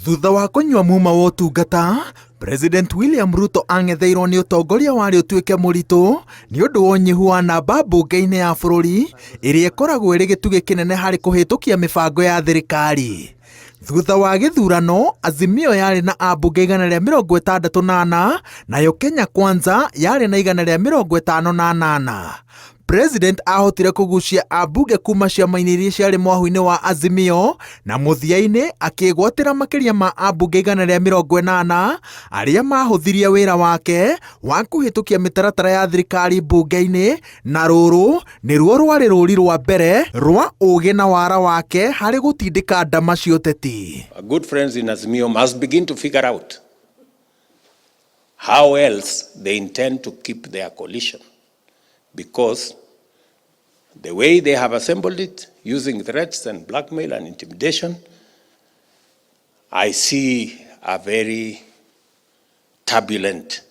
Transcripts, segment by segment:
Thutha wa kũnyua muma wa ũtungata, President William Ruto ang'etheirwo nĩ ũtongoria warĩ ũtuĩke mũritũ nĩ ũndũ wa ũnyihu wa namba mbunge-inĩ ya bũrũri ĩrĩa ĩkoragwo ĩrĩ gĩtugĩ kĩnene harĩ kũhĩtũkia mĩbango ya thirikari. Thutha wa gĩthurano, Azimio yarĩ na ambunge 164, nayo Kenya Kwanza yarĩ na 158. President ahotire kũgucia ambunge kuma ciama-inĩ iria ciarĩ mwahu-inĩ wa Azimio na mũthia-inĩ akĩgwatĩra makĩria ma ambunge 180 arĩa mahũthirie wĩra wake wa kũhĩtũkia mĩtaratara ya thirikari mbunge-inĩ, na rũrũ nĩruo rwarĩ rũri rwa mbere rwa ũgĩ na wara wake harĩ gũtindĩka ndama cia ũteti. Our good friends in Azimio must begin to figure out how else they intend to keep their coalition, because the way they have assembled it, using threats and blackmail and intimidation, I see a very turbulent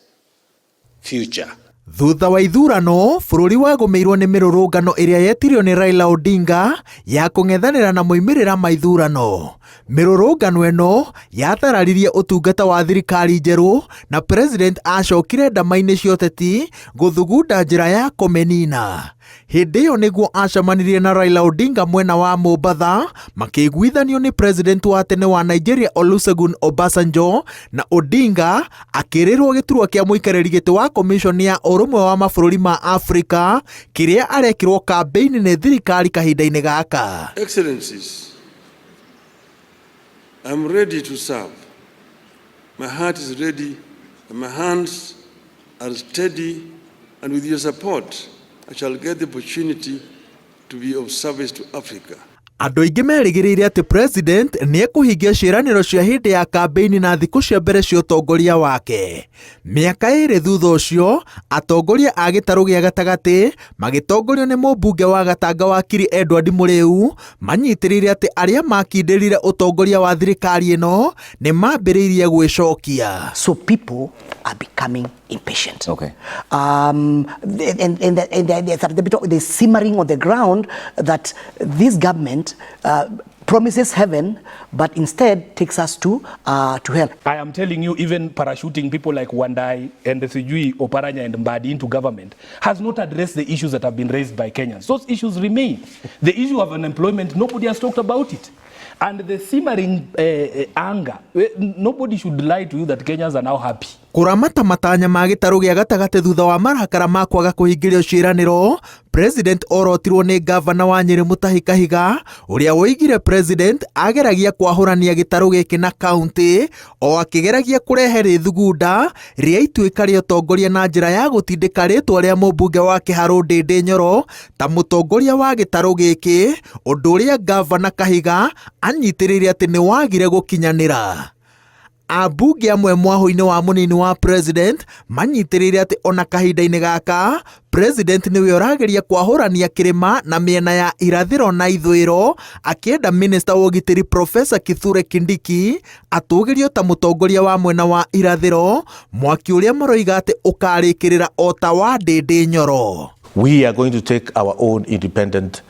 future. Thutha wa ithurano, bũrũri wagũmĩirwo nĩ mĩrũrũngano ĩrĩa yetirio nĩ Raila Odinga ya kũng'ethanĩra na moimĩrĩra ma ithurano. Mĩrũrũngano ĩno yathararirie ũtungata wa thirikari njerũ na president acokire ndama-inĩ cia ũteti gũthugunda njĩra ya kũmĩnina. Hĩndĩ ĩyo nĩguo acemanirie na Raila Odinga mwena wa Mombatha, makĩiguithanio nĩ president wa tene wa Nigeria Olusegun Obasanjo, na Odinga akĩrĩrwo gĩturwa kĩa mũikarĩri gĩtĩ wa commission ya ũrũmwe wa mabũrũri ma Afrika kĩrĩa arekĩrwo kambĩini nĩ thirikari kahinda-inĩ gaka. Excellencies, I'm ready to serve. My heart is ready and my hands are steady, and with your support, I shall get the opportunity to be of service to Africa. Andũ aingĩ merĩgĩrĩire atĩ president nĩ ekũhingia ciĩranĩro cia hĩndĩ ya kambĩini na thikũ cia mbere cia ũtongoria wake. Mĩaka 2 thutha ũcio, atongoria a gĩtarũ gĩa gatagatĩ magĩtongorio nĩ mũmbunge wa Gatanga wakiri Edward Mũrĩu manyitĩrĩire atĩ arĩa makindĩrire ũtongoria wa thirikari ĩno nĩ mambĩrĩirie gwĩcokia. So people are becoming impatient. And there's a bit of, there's simmering on the ground that this government promises heaven, but instead takes us to hell. I am telling you, even parachuting people like Wandayi and sijui Oparanya and Mbadi into government has not addressed the issues that have been raised by Kenyans. Those issues remain. The issue of unemployment, nobody has talked about it. And the simmering anger, nobody should lie to you that Kenyans are now happy. Kũramata matanya ma gĩtarũ gĩa gatagatĩ thutha wa marakara ma kwaga kũhingĩrio ciĩranĩro, president orotirwo nĩ ngavana wa Nyĩrĩ Mutahi Kahiga ũrĩa woigire president ageragia kwahũrania gĩtarũ gĩkĩ na kaunti o akĩgeragia kũrehe rĩthugunda rĩa ituĩka rĩa ũtongoria na njĩra ya gũtindĩka rĩtwa rĩa mũmbunge wa Kĩharũ Ndĩndĩ Nyoro ta mũtongoria wa gĩtarũ gĩkĩ, ũndũ ũrĩa ngavana Kahiga anyitĩrĩire atĩ nĩ wagire gũkinyanĩra. Ambunge amwe mwahu-inĩ wa mũnini wa president manyitĩrĩire atĩ ona kahinda-inĩ gaka president nĩwe ũrageria kwahũrania kĩrĩma na mĩena ya irathĩro na ithũĩro, akĩenda minister wa ũgitĩri Professor Kithure Kindiki atũgĩrio ta mũtongoria wa mwena wa irathĩro, mwaki ũrĩa maroiga atĩ ũkarĩkĩrĩra o ta wa Ndĩndĩ Nyoro. We are going to take our own independent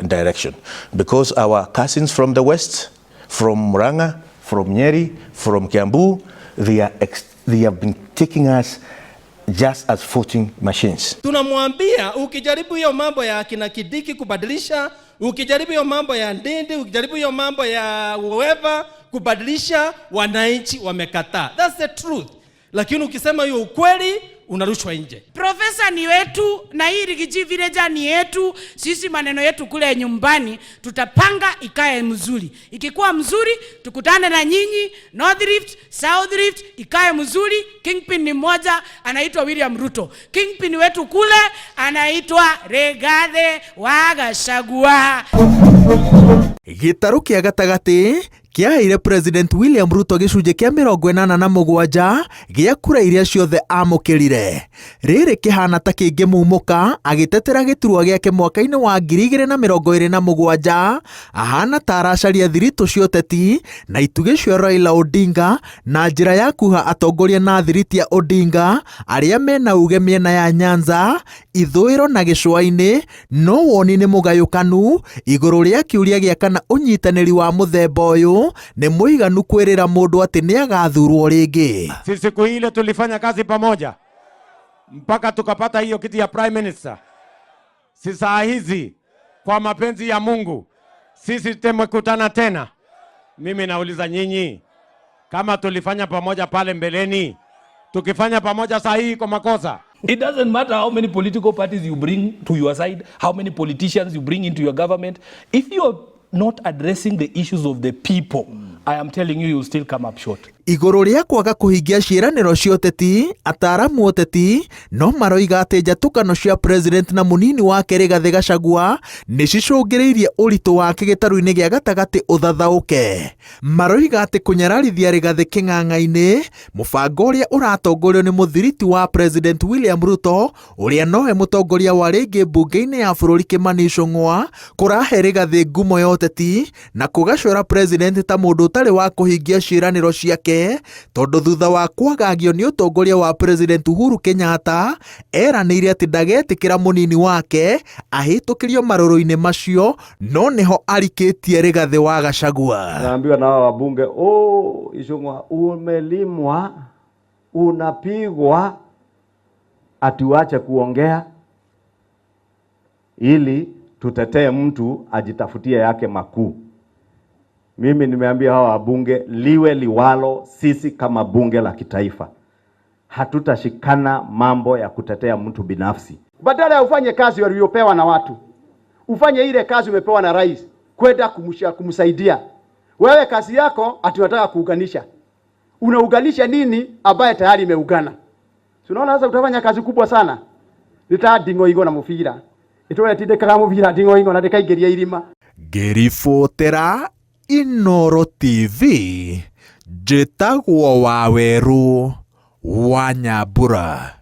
direction because our cousins from the west, from Murang'a, from Nyeri, from Kiambu, they have been taking us just as voting machines. Tunamwambia ukijaribu hiyo mambo ya kina Kindiki kubadilisha, ukijaribu hiyo mambo ya Ndindi, ukijaribu hiyo mambo ya whoever kubadilisha, wananchi wamekataa. That's the truth. Lakini ukisema hiyo ukweli unarushwa nje. Profesa ni wetu na hii Riggy G Village ni yetu. Sisi maneno yetu kule nyumbani tutapanga ikae mzuri. Ikikuwa mzuri tukutane na nyinyi North Rift, South Rift ikae mzuri. Kingpin ni mmoja anaitwa William Ruto. Kingpin wetu kule anaitwa Rigathi wa Gachagua. Gĩtarũ kĩa gatagatĩ kĩaheire President William Ruto gĩcunjĩ kĩa 87 gĩa kura iria ciothe amũkĩrire. Rĩrĩ kĩhana ta kĩngĩmumũka agĩtetera gĩturwa gĩake mwaka-inĩ wa 2027, ahana ta aracaria thiritũ cia ũteti na itugĩ cia Raila Odinga na njĩra ya kuha atongoria na thiriti ya Odinga arĩa mena uge mĩena ya Nyanza, ithũĩro na gĩcũa-inĩ, no woni nĩ mũgayũkanu igũrũ rĩa kĩũria gĩa kana ũnyitanĩri wa mũthemba ũyũ ũyũ nĩ mũiganu kwĩrĩra mũndũ atĩ nĩ agathurwo rĩngĩ. Sisi siku ile tulifanya kazi pamoja mpaka tukapata hiyo kiti ya prime minister. Si saa hizi kwa mapenzi ya Mungu sisi tumekutana tena. Mimi nauliza nyinyi, kama tulifanya pamoja pale mbeleni, tukifanya pamoja saa hii kwa makosa? It doesn't matter how many political parties you bring to your side, how many politicians you bring into your government. If you're not addressing the issues of the people, I am telling you, you'll still come up short. Igũrũ rĩa kwaga kũhingia ciĩranĩro cia ũteti, ataaramu ũteti no maroiga atĩ njatũkano cia president na mũnini wake Rigathĩ Gachagua nĩ cicũngĩrĩirie ũritũ wake gĩtarũ-inĩ gĩa gatagatĩ ũthathaũke. Maroiga atĩ kũnyararithia Rigathĩ kĩng'ang'a-inĩ, mũbango ũrĩa ũratongorio nĩ mũthiriti wa President William Ruto, ũrĩa nowe mũtongoria wa rĩngĩ mbunge-inĩ ya bũrũri Kimani Ichung'wa, kũrahe Rigathĩ ngumo ya ũteti na kũgacora president ta mũndũ ũtarĩ wa kũhingia ciĩranĩro ciake, tondũ thutha wa kwagagio nĩ ũtongoria wa President Uhuru Kenyatta eranĩire atĩ ndagetĩkĩra mũnini wake ahĩtũkĩrio marũrũ-inĩ macio, no nĩho arikĩtie Rigathĩ wa Gachagua. Naambiwa na hao wabunge, oh, Ichung'wa umelimwa, unapigwa, ati uache kuongea ili tutetee mtu ajitafutie yake makuu. Mimi nimeambia hawa wabunge, liwe liwalo, sisi kama bunge la kitaifa hatutashikana mambo ya kutetea mtu binafsi. Badala ya ufanye kazi waliopewa na watu, ufanye ile kazi umepewa na rais kwenda kumsaidia. Wewe kazi yako ati unataka kuunganisha. Unaunganisha nini ambaye tayari imeungana? Si unaona sasa utafanya kazi kubwa sana. Nita nding'oing'o na mubira. Itũra tindĩkaga mũbira nding'oing'o na ndĩkaingĩria irima. Ngĩribotera Inooro TV, njĩtagwo Wawerũ wa Nyambura.